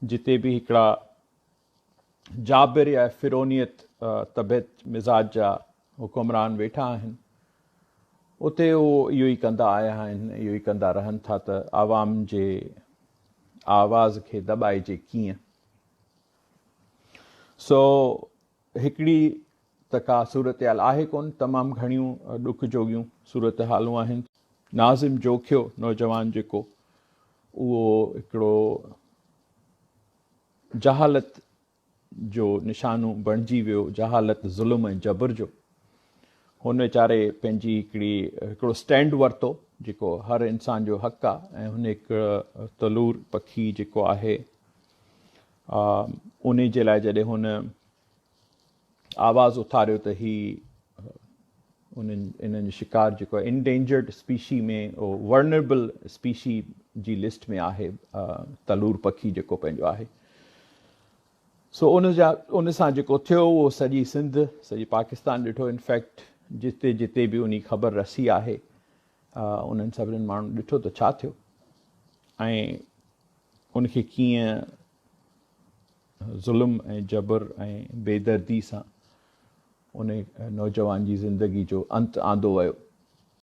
جتي به هڪڙا جابر يا فرعونيت طبيعت مزاج جا حڪمران ويٺا آهن، اتي اهو اهو ئي ڪندا آيا آهن، اهو ئي ڪندا رهن ٿا ته عوام جي آواز کي دٻائجي ڪيئن. سو هڪڙي ته ڪا صورتحال آهي ڪونه، تمام گهڻيون ڏک جوڳيون صورتحالون آهن. ناظم جوکيو نوجوان جيڪو اهو هڪڙو جهالت جو نشانو بڻجي ويو، جهالت، ظلم ۽ جبر جو. هن ويچاري پنهنجي هڪڙي هڪڙو اسٽينڊ ورتو جيڪو هر انسان جو حق آ ۽ هن هڪ تلور پکي جيڪو آهي انهي جي لاء جڏهن هن آواز اٿاريو ته هي انهن انهن جو شڪار جيڪو آهي انڊينجرڊ اسپيشي ۾ ولنريبل اسپيشي جي لسٽ ۾ آهي تلور پکي جيڪو پنهنجو آهي سو ان جا ان سان جيڪو ٿيو اهو سڄي سنڌ سڄي پاڪستان ڏٺو انفيڪٽ جتي جتي به انهي خبر رسي آهي انهن سڀني ماڻهن ڏٺو ته ڇا ٿيو ۽ ان کي ڪيئن ظلم ۽ جبر ۽ بيدردي سان ان نوجوان جي زندگي جو انت آندو ويو.